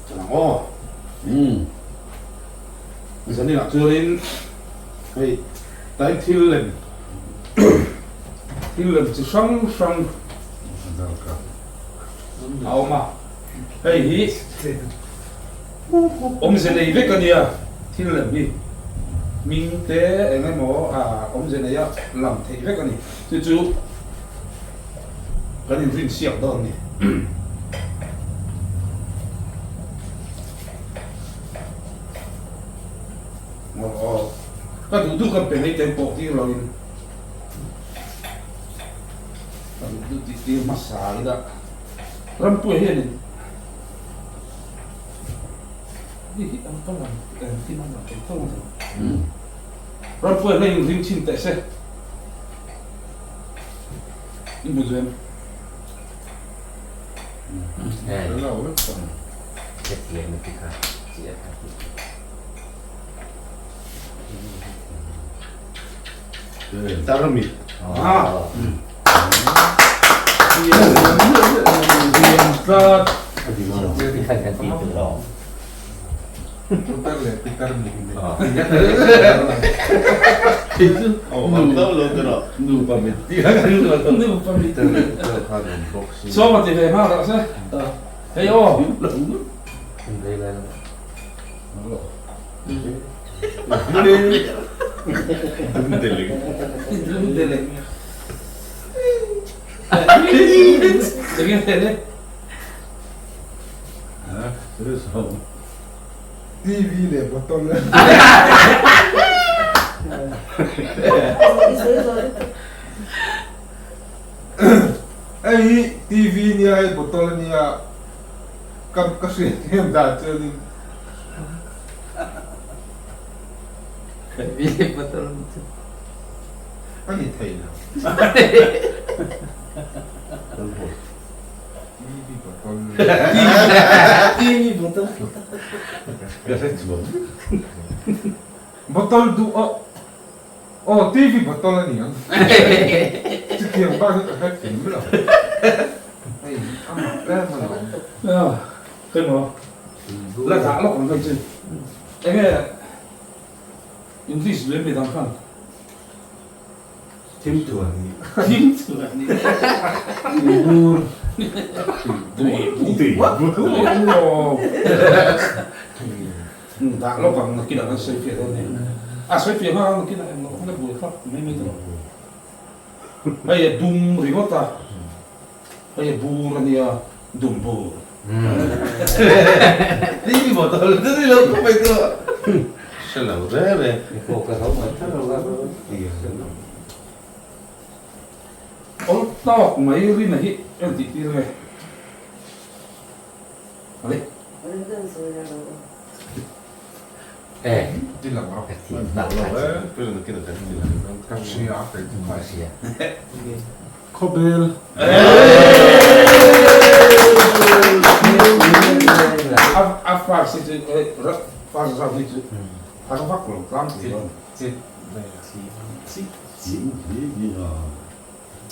Chuan ang aw. Umm. Zaninah chuanin hei tain thil lem thil lem chi hrang hrang a awm a. Hei hi awmze nei vek a nia thil lem hi hming te eng emaw awmze nei a lang theih vek a ni. Chu chu kan inrin siak dawn a ni. Aw ka duh duh kan pe mai te pawh tir lo in ka duh duh tih tir hmasa ila Rampuia hian in hi hi ang ka lang engtin a lang thei tho ang Rampuia hian in ring chhin teh se in hmu duh em? Tarmit. Sawma ti ve nghal rawh se. Hei aw. TV leh bottle Hei hi TV nia hei bottle ania ka ka hriat em dan chuanin TV leh bottle ani chu a ni thei lo TV bottle TV bottle Ka hre chuang Bottle duh aw Aw TV bottle a ni ang. Chutiang bak hi ka hre kim lo. Hei a mak em alawm. Aw hei maw la dah lawk ang hei chu. Enge English leh midang khan Thim thuan ni. Thim thuan ni. Bur. Tui bur. Tui bur. Dah lawk ang nakinah kan sawi fiah dawn nia. A sawi fiah nghal ang nakinah englo khan a buai kha mai mai ta lo. Hei a dum ringawt a, hei a bur a nia, dum bur. Ti bottle te ni lo khawp mai chu. Hre lo reng reng. Awl tawk mai rin a hi en tih tir nge. Khawbel. A first hi chu first round hi chu har vak lo tlangpui dawn.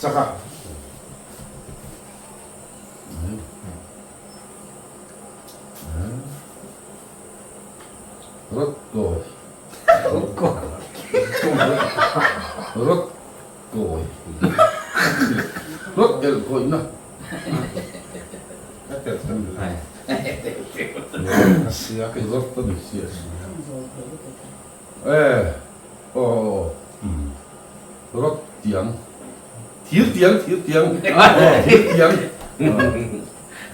Chak a. Rawt kawi. Rawt kawi. Rawt kawi. Rawt elh kawihna. Rawt a ni sia. E aw rawt tiang. Thir tiang thir tiang thir tiang.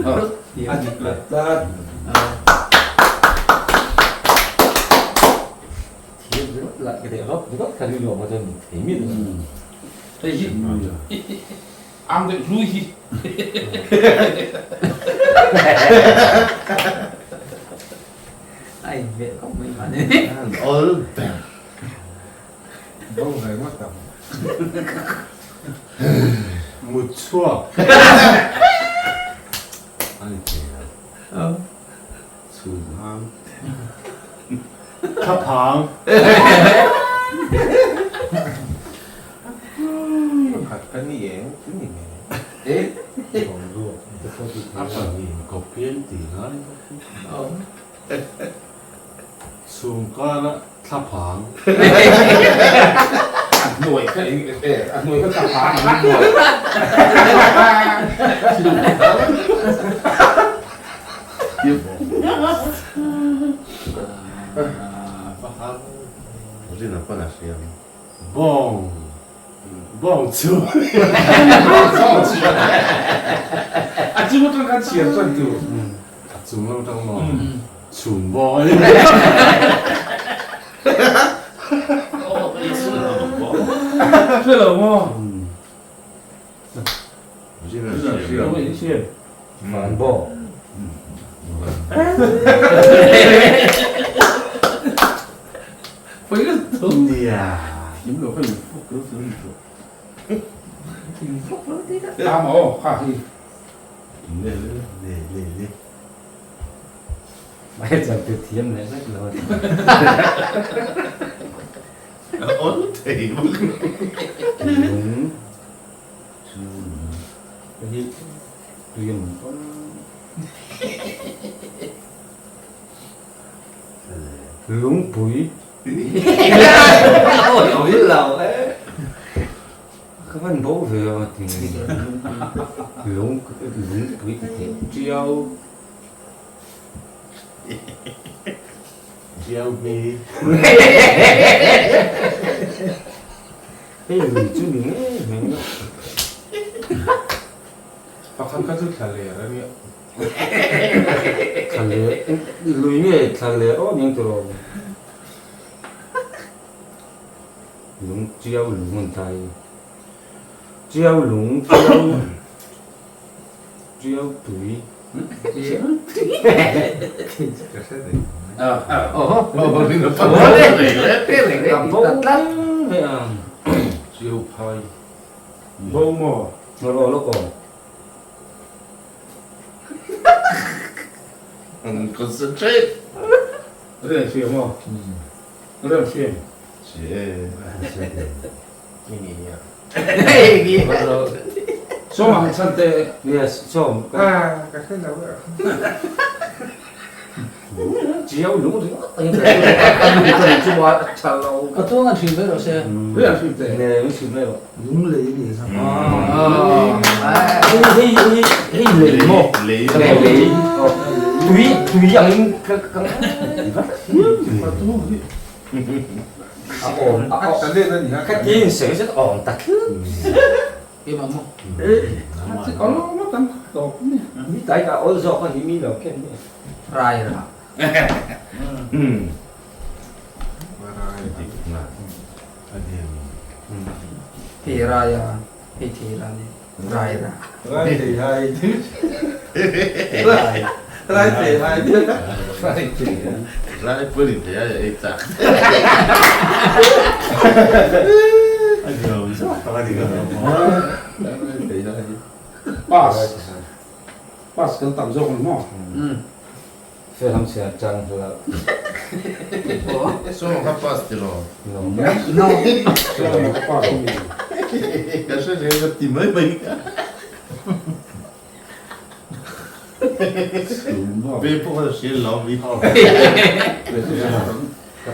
A dik lo tlat. Thir ringawt lah ka teh rawt ringawt kha rilru ah chuan thei miah lo. Hei hi ang deuh hlui hi. A inhmeh khawp mai mahni. An awl ber. Bo ve ngawt ang. Mut chhuak. A ni thei lo. Chhum hang. Thlaphang. Pakhat ka ni eng chu ni nge. Te pawh tih A theih a. pahnih kawp hian tih ngai bawk hi. Chhung kara thlaphang. A hnuai kha eng e a hnuai kha thlaphang ang maw? Rina pawn a hria ang. Bawng bawng chu. Bawng chu. A chung atang khan chhiar chuan tur. A chung lam atang maw? Chhum bawng a ni. Hre lo maw? Rina hria. Rina hria. Van bawng. Nia. Tam aw kha hi. Le le le le. Mai chang te thiam leh vek lo. A awn thei bawk. Lung chu hi tui an pawn. Lungpui. Ka van bo ve a ti lung lungpui ti teh tiau. Tiau hmi. Hei lui chu ni ngei mai a. Pakhat kha chu thla ler a nia. Thla leh lui nge thla leh aw ning tur aw. Lung chiau lung an tai. Chiau lung chiau chiau tui. Chiau phai. Bo maw? Ngaw lawk aw. Concentrate. Reng hria maw? Reng hria. Sawm ang chhan te. Yes, sawm. Ah, ka hre lo e. Chiau lung ringawt ang in chu a tha lo. Ka tuang an hrilh mai rawh se. Reng hrilh te. Ne, min hrilh mai rawh. Lung lei ni sa. Hei hei hei hei lei maw? Lei. Lei. Tui tui ang in ka ka a awm a awm. Ka tin sawi zet awm ta thil. Keimah maw? Mi tai ka awl zawk a ni mi lo ken ni. Rai ra. Thei rai a, hei thei ra ni. Rai ra. Rai thei hai. Rai. Rai thei hai. Rai thei hai. Rai pawhin thei hai a ei chak. A ni lo zawk tak a ni ka lo. Rai thei hai. Pass. Pass kan tam zawk ang maw? Fel ang sia chang hla. Sawm kha pass ti rawh. No. No. Sawm kha pass a ni. Ka hre reng ka ti mai mai ka. Ve pawh kha hria lo mi. Ka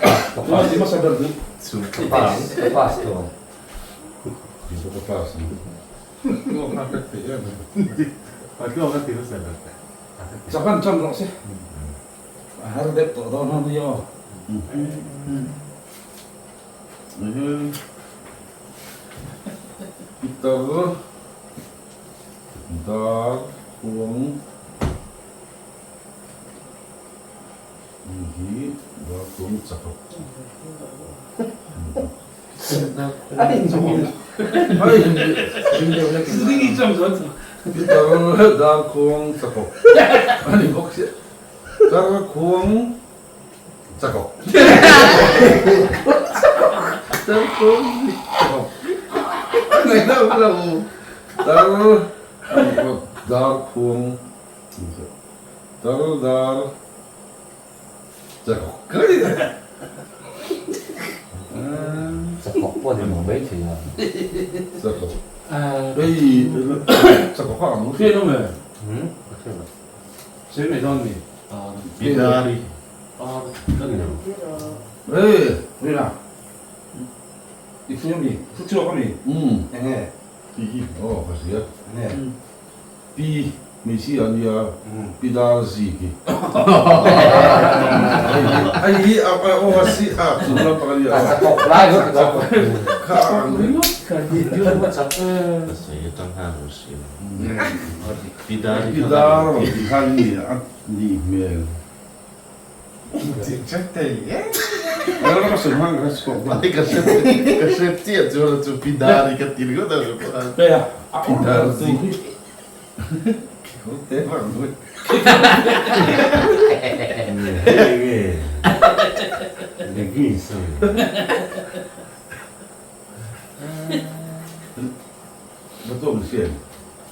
pass ka pass. Ti hmasa ber duh. Ka pass ka pass tawh. Ka pass. Chakhan chan rawh se. A har deuh tawh dawn a nia aw. Pitar dar kuang hi dar kuang chakawk. Pitar dar khuang chakawk a ni bawk sia. Dar khuang chakawk. Dar khuang chakawk. A ngaih deuh lo. Dar dar khuang dar dar Chakawk ka ni. Chakawk pawh ni lo mai thei a. Chakawk. Hei chakawk a ang hriat awm e. Sei mai dawn mi. Bidari ka ni lo. Hei Rina i hria mi thu chhuak a mi enge Pi aw ka hria. Enge. Pi hmeichhia a nia Pi Dar Ziki. Hei hi a aw a si a chung lampang a nia. Chakawk lai ringawt ka chak. Kha a ang ringawt. Ka sawi atang khan a hria. Pi Dar Pi Dar rawn tih khan mi a nih hmel. Ka hre chiah chuan chu Pi Dari ka ti ringawt a Pi Darzi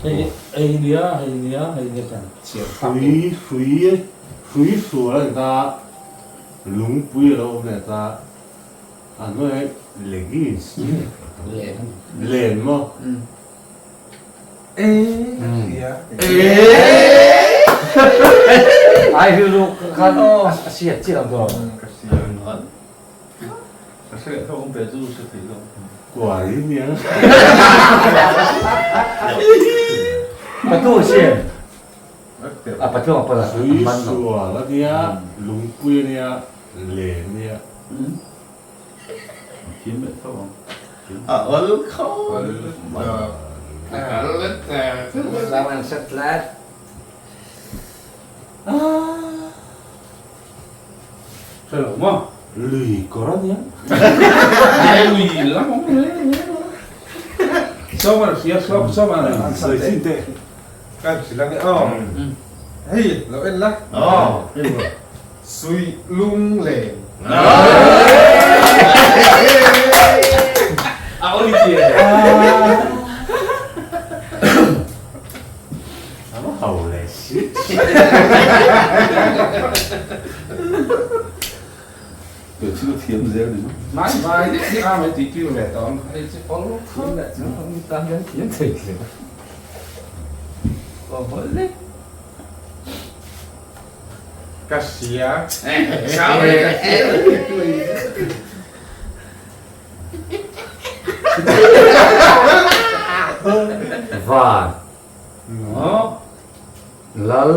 Hei nia hei nia hei nia kan chhiar thlak Hrui hrui hrui hrual a ni ta lungpui a lo awm leh ta a hnuaiah leggings len maw Ai rilru khan a hriat chiah ang tawh. Ka hre tho awm ve chu hre thei lo. Kuai nia. Patu siam. A patu ang pala. Sui sual a nia, lungpui a nia, len a nia. Thiam leh tho ang. A awl kho. Zaman setlat. Hre lo maw? Lui kawr a nia. Lui lam awm hle hle lo. Sawma hria sawm sawma an Sawi chin teh. Kan hrilh ang e aw. Hei lo en la. Aw. Sui lung len. A awli chiah. A va hau leh si. Kei chu thiam zel ni maw? Mai mai ni a mai tih tir ve tawh ang. Hei chu awl thiam leh chu ang mi tan hian thiam thei hle. Aw hawlh e. Ka hria. Van. Lal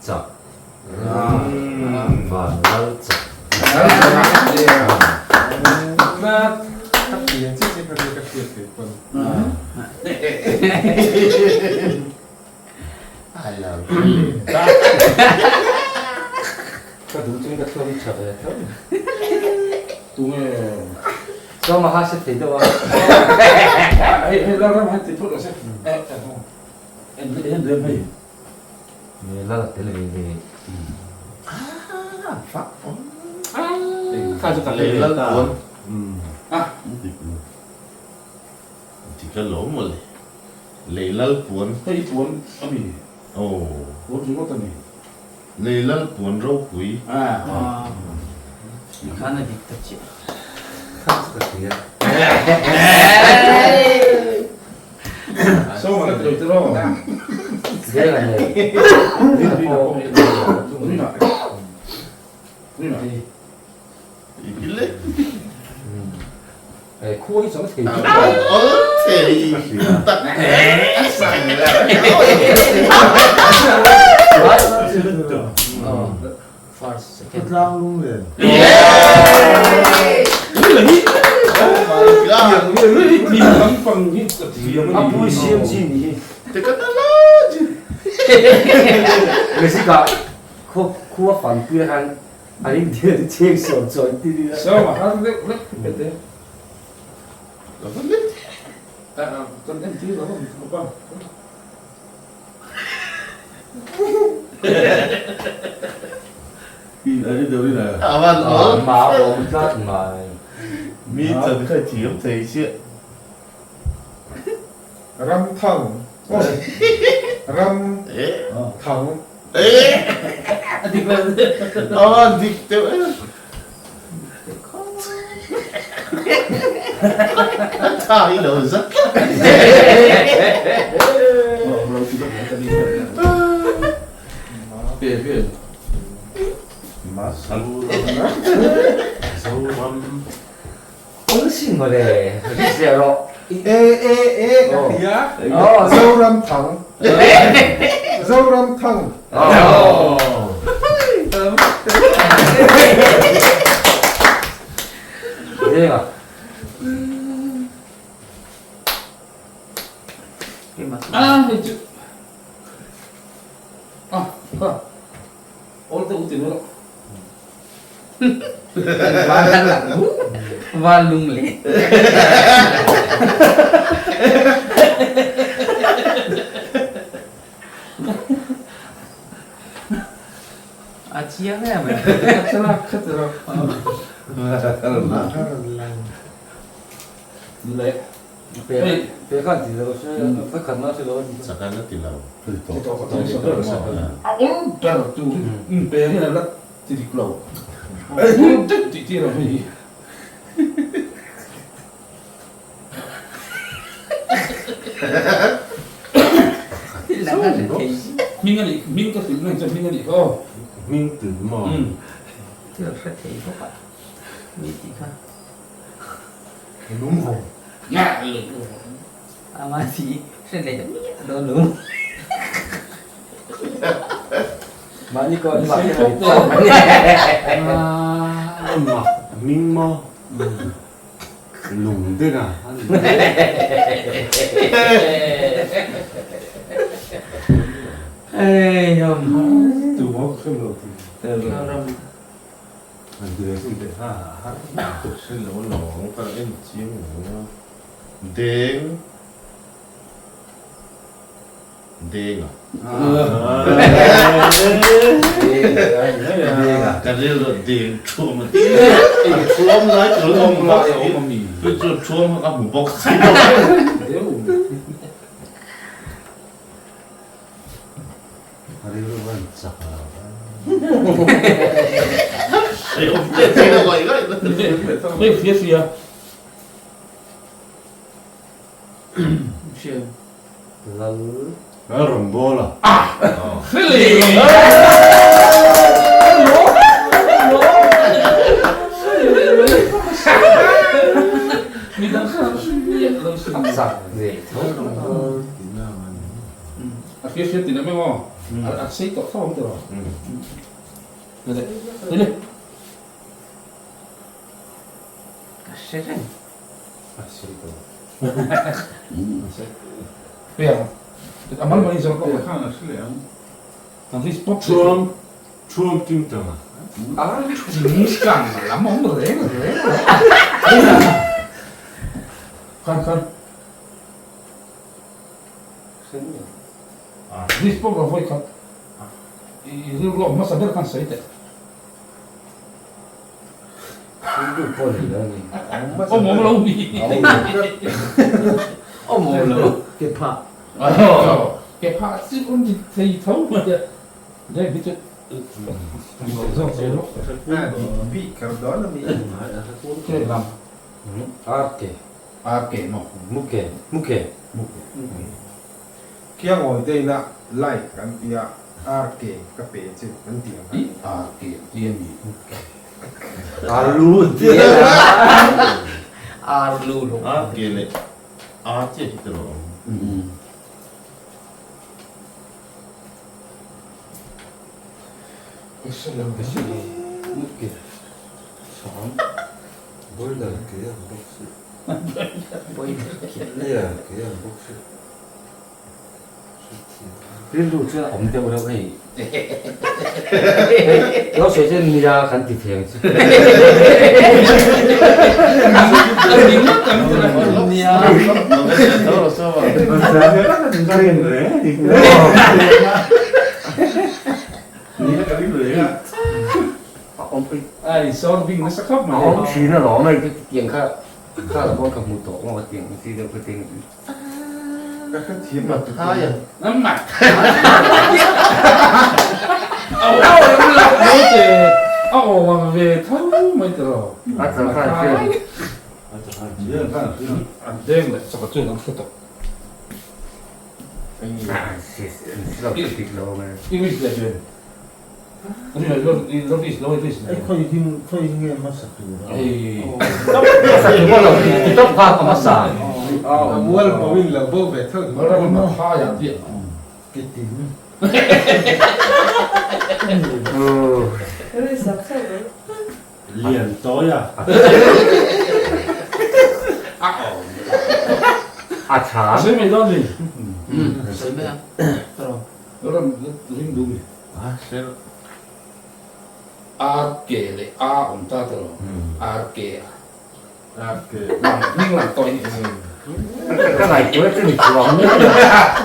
chak. Van lal chak. Ka pian chiah chiah kha chu ka hriat theih pawn. Ka duh chuan ka thluak i tha ve tho. Tunge? Sawma kha hre thei deuh a. Hei hei lal ram han ti phut rawh se. En en rem hei. Nge lal a tel ve ve. Kha chu ka lei lal puan. Dik a lo mawle. Lei lal puan. Hei puan a mi. Aw. Puan ringawt a ni. Lei lal puan ropui. Khan a dik ta chiah. Khan chu ka hria. Sawma ka ti lo tiraw. Zel a nei. Rina pawh. Rina. Rina. Khua hi chuan a thei a thei tak First, second. Tlang lung len. A pui siam chi ni hi. Mesika khua fan pui khan A ring thil chu cheng sawn chawi ti nia. Sawm a har deuh hlek pet e. Kan en tir lo ang chu pa. Avan awl. Ma awm tlat mai. Mi chan kha thiam thei chiah. Ram thang. Ram thang. A dik lo. A dik deuh em. Tha hi lo zat tlat. Zoram. Awlsin mawle, ri ziah rawh. E e e ka ti a, Zoram thang. Zoram thang. Denga. Ah, hei chu. Ah, kha. Awl te u ti mai rawh. Val lung le. A chiang em mai. A thlalak kha ti rawh. Le. Pe khan ti lo se, pe khat na si lo. Sakan a ti lo. A awl ber tu hi pe hian a la ti dik lo. Awl deuh tih tir ang hei hi. Hming a nih, hming ka hrilh na chuan hming a nih kha aw. Hming tih maw? Thil hre thei bawk a mi tih kha. Lung vawm. Ama si hre leh miah dawn lo. Mahni ko an mah Mak hming maw? Lung deng a. Ei hom. Tu maw ka hre lo ti. An ti ve sin teh kha a har Ka hre lo alawm ka en chiang lo a. Deng Deng a. Ka rilru deng thuam a ti a thuam lai tur a awm bawk si chu chu thuam kha ka hmu bawk si lo. A rilru van chak lo. Hei hria hria. Lal. Lal rawngbawla. Ah! Hre leh lo. Midang kha hre lo sin. Chak ve tho. A hria hria tin em emaw a sei tawh tho ang tiraw le le Ka hre reng. A sei tawh. Piang a mal mai zawk a khan a hre leh ang. Ang hi spot Thuam thuam ting tang a. A ting tang lam awm reng reng. Khan khan. This pawh ka vawi khat i rilru a hmasa ber khan sawi teh. Rilru pawh ni lo a ni. Awm awm lo ni. Awm awm lo. Ke phah. Ke phah chu awm dik thei tho mai a. Deng hi chu zawk zawk rawh. Bih kher dawn a mi. Ke lam. Ar ke. Ar ke maw? Mu ke, mu ke. Mu ke. Khiangawi te ina like an ti a, ar ke ka pe che an ti ang a. I ar ke an ti a mi? Mu ke. Ar lu an ti a. Ar lu lo. Ar ke leh ar chiah hi ka lo awm. Mu ke. Sang. Boiler ke ang bawk si. Boiler ke. Nia ke ang bawk si. Rilru chuan a awm deuh reuh hei. Lo sawi chuan nia kan ti thei ang chu. Nia. Ai sawr bing nasa khawp mai. A awm thin alawm hei ka tiang kha kha la pawh ka hmu tawh maw ka tiang chi deuh ka tiang. Ka hrethiam lo Mat thai a. Mat thai. A awm lo te a awm ve tho mai tiraw. A chang khan hriat. An deng leh chak a chuan an hre tawh. English leh ven. Lian tawi a. A tha. R K leh A awm ta tawh lo R K a lang hming lang tawh hi ka ngaihtuah chu ni chuang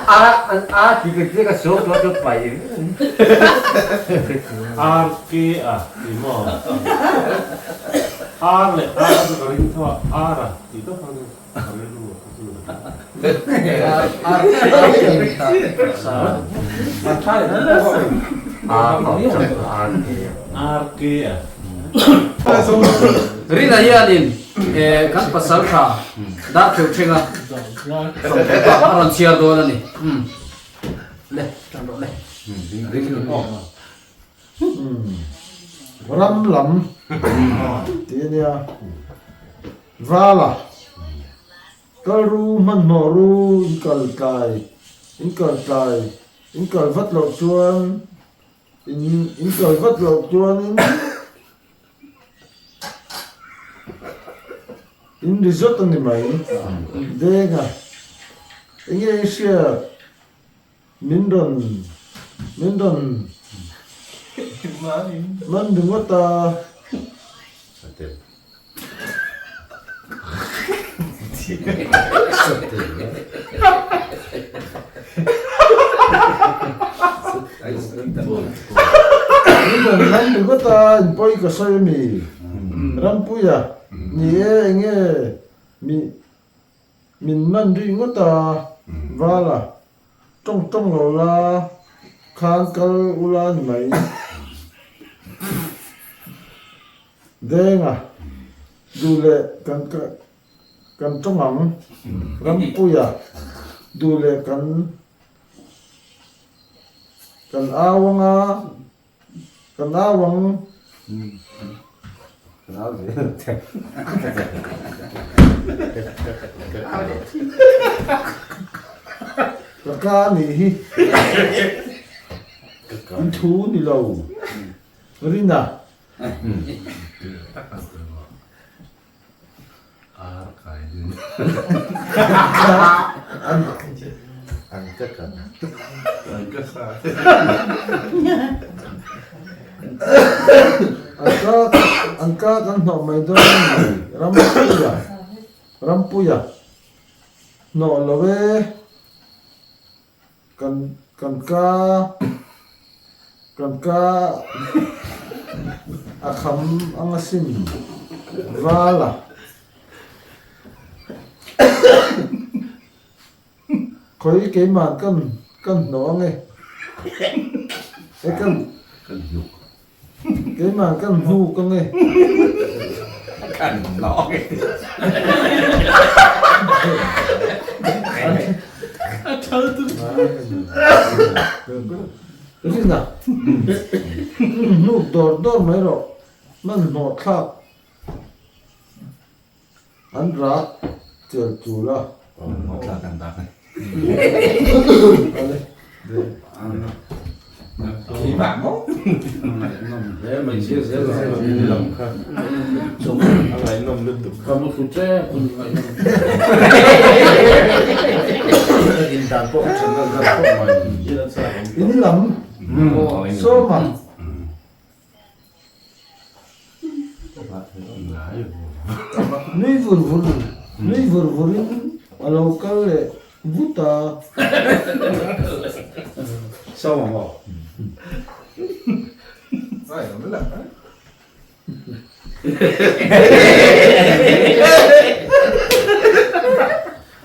a an a ti ka tia ka suak tuah chu pai R K a ti maw R leh A chu ka ring tho a R a ti tawp ang ka rilru a chu Rina hianin kan pasal tha dar kheuh thenga a rawn chhiar dawn a ni. Le, tan rawh le. Ram lam tih a nia. Vala. Kal ru hmanhmawh ru in kal tlai in kal tlai in kal vat loh chuan in in kal vat loh chuanin in ri zawt a ni mai denga enge i hriat min rawn min rawn man ringawt a. Min rawn man ringawt a in pawi ka sawi a mi Rampuia ni e enge mi Min man rih ngawt a, Vala, tawng tawng lo la khan kal ula ni mai. Denga, duh leh kan kan tawng ang, Rampuia, duh leh kan kan au anga. Ka nau ang. Ka nau zel che. Ka ka nih hi. In thu ni lo. Rina. An ka kan hnawh mai dawn a ni Rampuia Rampuia hnawh lo e kan kan ka kan ka a kham ang asin val a khawi keimah kan kan hnawh ang e e kan keimah kan hnuk ang e kan hnawh ang e a thal tu Rina hnuk dawr dawr mai rawh hmanhmawh thlak An rak chel chul a. Thla kan dak a. In lam sawma. Nui vur vur nui vur vurin a lo kal leh vut a.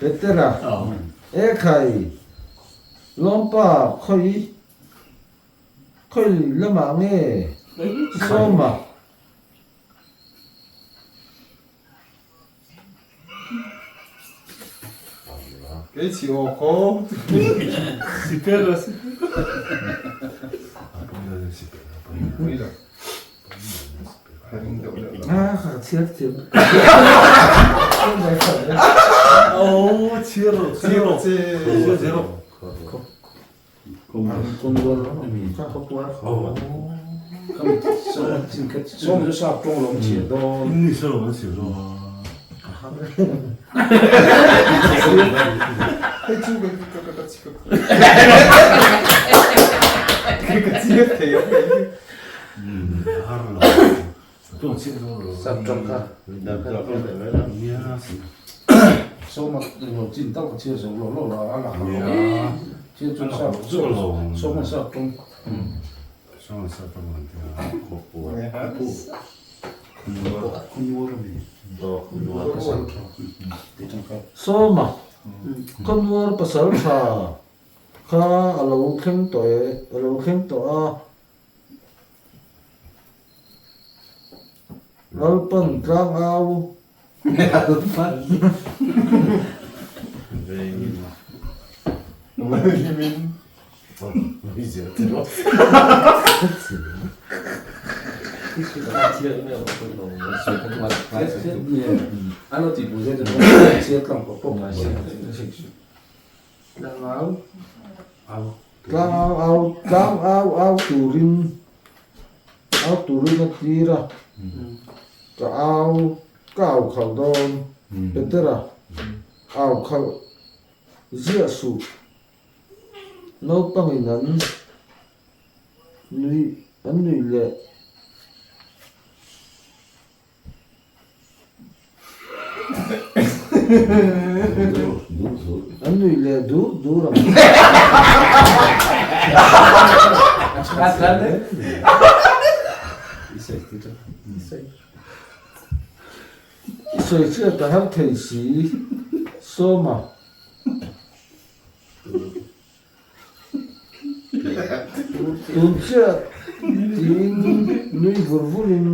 Petera, Ekhai, Lawmpa khawi Khawi lamah nge Sawma? Kei chi aw khaw. Siper a si. Sawma, Khawmuar pasaltha kha a lo thleng tawh e, a lo thleng tawh a. Lalpan tlang au. Tlang au au tlang au au turin au turin a tir a ka au ka au khalh dawn Petera au khalh ziah suh naupangin an nuih an nuih leh An nuih leh dur dur ang. I sawi hriat a har thei si, Sawma. Tun chiah tiin nui vur vurin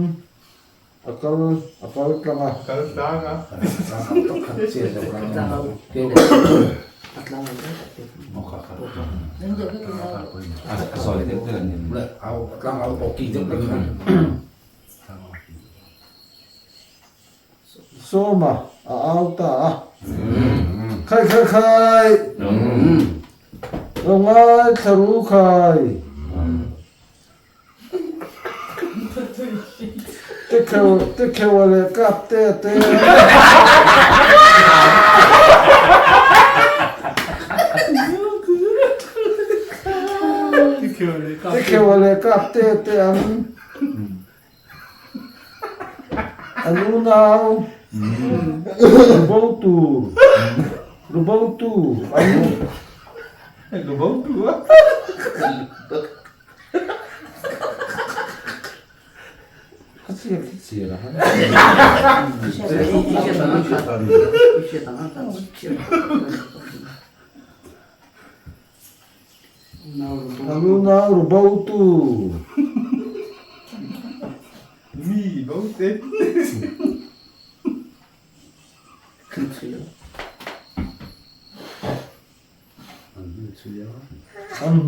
a kal a kal tlang a. Kal tlang a. Sawma a au ta a. Khai khai khai! Lo ngai thla ru khai! Tekheu a leh kap te a te a. Tekheu a leh kap te a te an. A lunau Lubotu Lubotu an Lubotu a A lunau ru bo tu. Mi bo te. An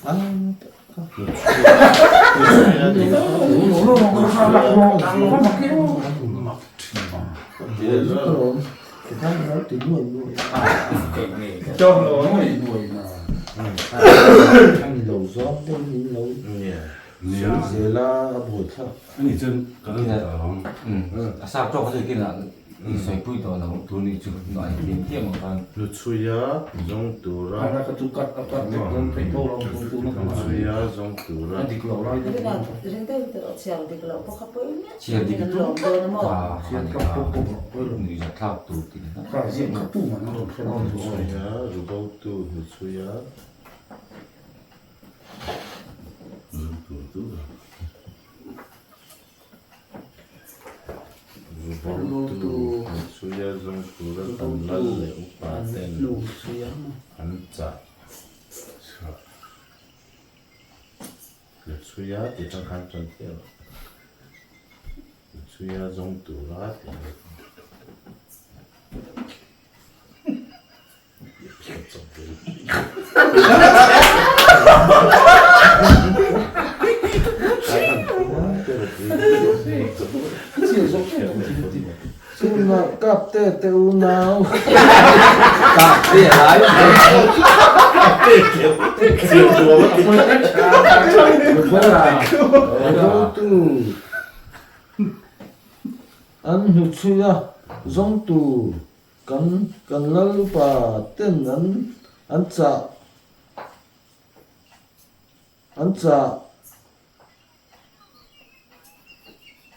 an Hnuchhuia zawng tura Hnuchhuia zawng tura Hnuchhuia rubotu hnuchhuia zawng tur tura Rubotu hnuchhuia zawng tura kan lal leh upa ten an chah. Hnuchhuia tih atang khan tan chiah lo. Hnuchhuia zawng tura tih a ni. Chhunah kapte te unau. Kapte a lai. Zotu an hnuchhui a, zawngtu kan kan lal upa ten an an chah an chah.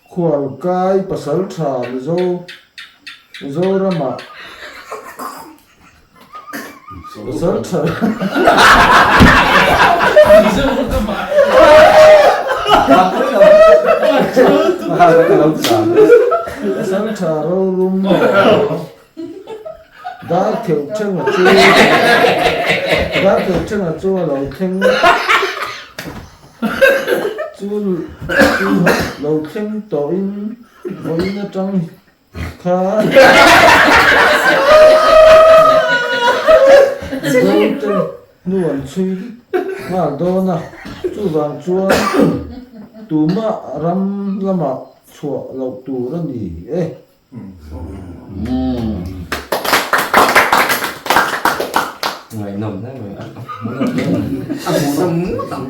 Khualkai pasal tha Mizo Mizoramah pasal tha Pasal tha rorum Dar theuh thenga chu Dar theuh thenga chu a lo thleng Chu chu lo thleng tawhin vawiin atang khan Mizote hnu an chhui nghal dawn a, chuvang chuan tumah ram lamah chhuah loh tur a ni e. Ngaihnawm hle mai a. A hmuhnawm ngawt ang.